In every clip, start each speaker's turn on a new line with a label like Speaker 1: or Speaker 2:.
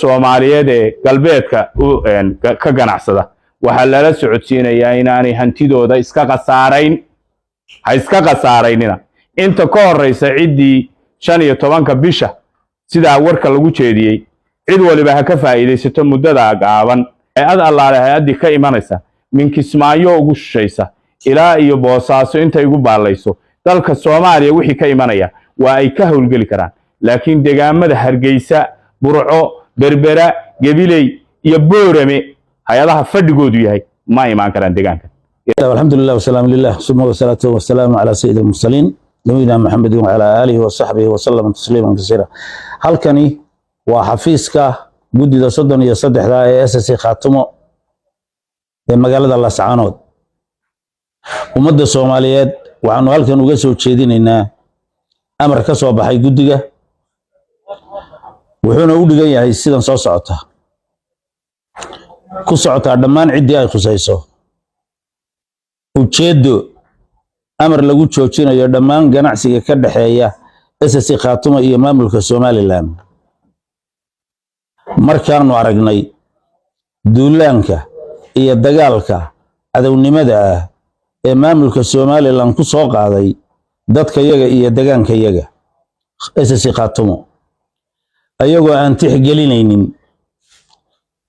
Speaker 1: Soomaaliyeed ee galbeedka ka ganacsada waxaa lala socodsiinayaa inaanay hantidooda iska khasaarayn. Ha iska khasaaraynina. Inta ka horeysa ciddii 15-ka bisha, sidaa warka lagu jeediyey, cid waliba ha ka faa'iidaysato muddadaa gaaban. Hay-ad allaale hay-addii ka imanaysa min Kismaayo ugu shishaysa ilaa iyo Boosaaso intay ugu baallayso, dalka Soomaaliya wixii ka imanaya waa ay ka howlgeli karaan, laakiin degaamada Hargeysa, Burco, Berbera, Gebiley iyo Boorame hay-adaha fadhigoodu yahay ma imaan karaan deegaanka.
Speaker 2: الحمد لله والسلام لله ثم والصلاة والسلام على سيد المرسلين نبينا محمد وعلى آله وصحبه وسلم تسليما كثيرا. Halkani waa xafiiska guddida 33-da ee SSC Khaatumo ee magaalada Laascaanood. Ummadda Soomaaliyeed waxaanu halkan uga soo jeedinaynaa amar ka soo baxay guddiga, wuxuuna u dhigan yahay sidan soo socota: ku socotaa dhammaan ciddii ay khusayso. Ujeeddo: amar lagu joojinayo dhammaan ganacsiga ka dhexeeya SSC Khaatumo iyo maamulka Somaliland. Markaanu aragnay duulaanka iyo dagaalka cadownimada ah ee maamulka Somaliland ku soo qaaday dadkayaga iyo degaankayaga SSC Khaatumo, ayagoo aan tixgelinaynin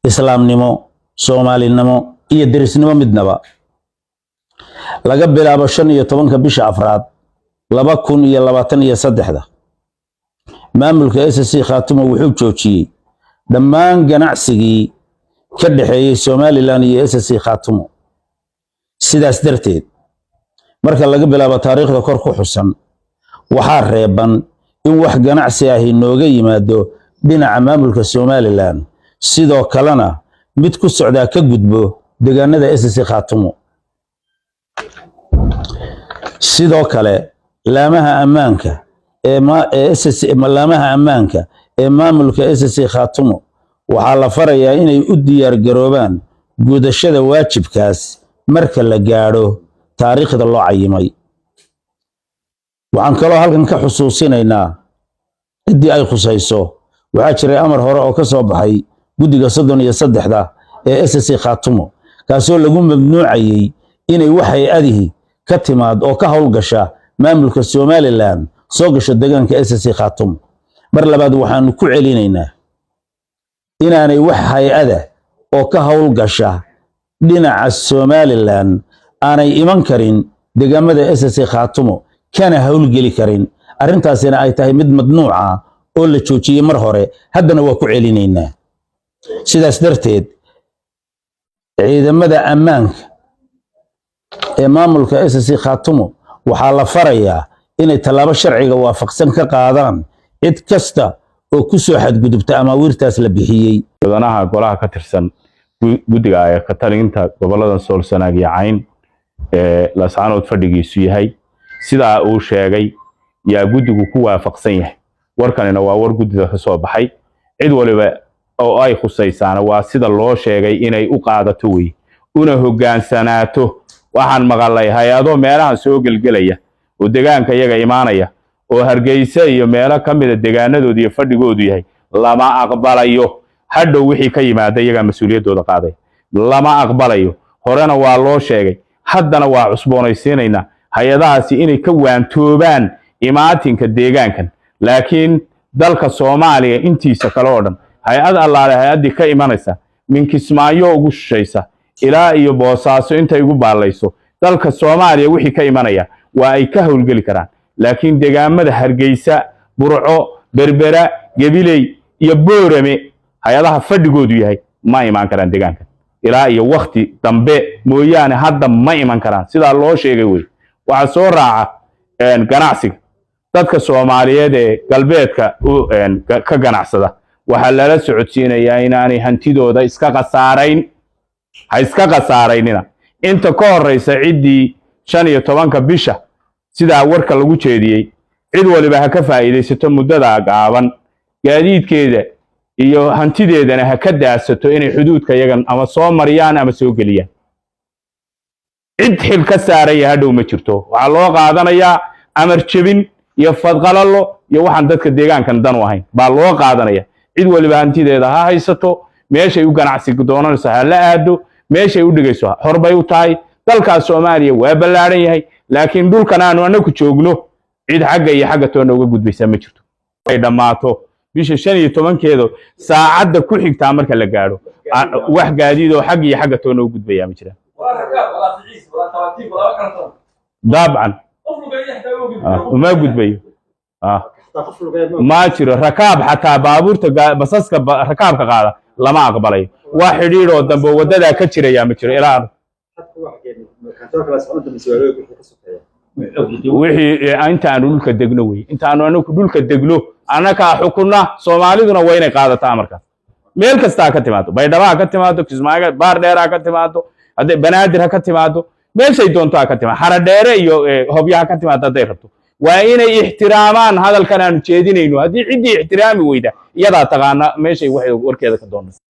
Speaker 2: islaamnimo, soomaalinimo iyo derisnimo midnaba, laga bilaabo 15-ka bisha afraad 2023-da, maamulka SSC Khaatumo wuxuu joojiyey dhammaan ganacsigii ka dhexeeyey Somaliland iyo SSC Khaatumo. Sidaas darteed, marka laga bilaabo taariikhda kor ku xusan, waxaa reeban in wax ganacsi ahi nooga yimaado dhinaca maamulka Somaliland, sidoo kalena mid ku socdaa ka gudbo deegaanada SSC Khaatumo. Sidoo kale, laamaha ammaanka ee maamulka SSC Khaatumo waxaa la farayaa inay u diyaar garoobaan gudashada waajibkaas marka la gaadho taariikhda loo cayimay. Waxaan kaloo halkan ka xusuusinaynaa ciddii ay khusayso: waxaa jiray amar hore oo ka soo baxay guddiga 33-da ee SSC Khaatumo, kaasoo lagu mamnuucayey inay wax hay-adihi ka timaad oo ka howlgasha maamulka Somaliland soo gasho deegaanka SSC Khaatumo. Mar labaad waxaanu ku celinaynaa inaanay wax hay-ada oo ka howlgasha dhinaca Somaliland aanay iman karin deegaamada SSC Khaatumo, kana howlgeli karin, arrintaasina ay tahay mid madnuuca oo la joojiyey mar hore, haddana waa ku celinaynaa. Sidaas darteed, ciidamada ammaanka ee maamulka SSC Khaatumo waxaa la farayaa inay tallaabo sharciga waafaqsan ka qaadaan cid kasta oo ku soo xadgudubta amaawiirtaas la bixiyey.
Speaker 1: Mudanaha golaha ka tirsan guddiga ee ka talinta gobollada Sool, Sanaag iyo Cayn ee Laascaanood fadhigiisu yahay, sidaa uu sheegay yaa guddigu ku waafaqsan yahay. Warkanina waa war guddida ka soo baxay. Cid waliba oo ay khusaysaana waa sida loo sheegay inay u qaadato wey, una hoggaansanaato. Waxaan maqalay hay-ado meelahan soo gelgelaya oo degaanka iyaga imaanaya oo Hargeysa iyo meelo ka mida degaanadooda iyo fadhigoodu yahay. Lama aqbalayo. Hadhow wixii ka yimaada iyagaa mas-uuliyaddooda qaaday. Lama aqbalayo. Horena waa loo sheegay, haddana waa cusboonaysiinaynaa hay-adahaasi inay ka waantoobaan imaatinka deegaankan. Laakiin dalka Soomaaliya intiisa kale oo dhan, hay-ad allaale hay-addii ka imanaysa min Kismaayo ugu shishaysa ilaa iyo Boosaaso intay ugu baallayso, dalka Soomaaliya wixii ka imanaya waa ay ka howlgeli karaan, laakiin degaamada Hargeysa, Burco, Berbera, Gebiley iyo Boorame hay-adaha fadhigoodu yahay ma imaan karaan deegaankan ilaa iyo wakti dambe mooyaane. Hadda ma iman karaan, sidaa loo sheegay wey. Waxaa soo raaca ganacsiga. Dadka Soomaaliyeed ee galbeedka ka ganacsada waxaa lala socodsiinayaa inaanay hantidooda iska khasaarayn. Ha iska khasaaraynina. Inta ka horeysa ciddii 15-ka bisha, sidaa warka lagu jeediyey, cid waliba ha ka faa'iidaysato muddadaa gaaban, gaadiidkeeda iyo hantideedana ha ka daasato inay xuduudka iyagan ama soo mariyaan ama soo geliyaan. Cid xil ka saaraya hadhow ma jirto. Waxaa loo qaadanayaa amar jebin iyo fadqalalo iyo waxaan dadka deegaankan dan u ahayn baa loo qaadanaya. Cid waliba hantideeda ha haysato, meeshay u ganacsi doonanayso ha la aado, meeshay u dhigayso xor bay u tahay. Dalkaas Soomaaliya waa ballaadhan yahay, laakiin dhulkan aanu anaku joogno cid xagga iyo xagga toona uga gudbaysaa ma jirto. Ay dhammaato bisha 15-keeda, saacadda ku xigtaa marka la gaadho, wax gaadiidoo xagga iyo xagga toona u gudbayaa ma jiraan. Dabcan uma gudbayo, ma jiro rakaab, xataa baabuurta basaska rakaabka qaada lama aqbalayo. Wax xidhiidhoo dambe waddadaa ka jirayaa ma jiro ilaa wixii intaanu dhulka degno wey. Intaanu anaku dhulka degno annakaa xukunna. Soomaaliduna waa inay qaadataa markaas, meel kastaa ka timaado, Baydhaba ha ka timaado, Kismaayo, Baardheer ha ka timaado, hadday Banaadir ha ka timaado, meeshay doonto ha ka timaado, Xaradheere iyo Hobyo ha ka timaado hadday rabto, waa inay ixtiraamaan hadalkan aanu jeedinayno. Haddii ciddii ixtiraami weyda, iyadaa taqaana meeshay waxay warkeeda ka doonayso.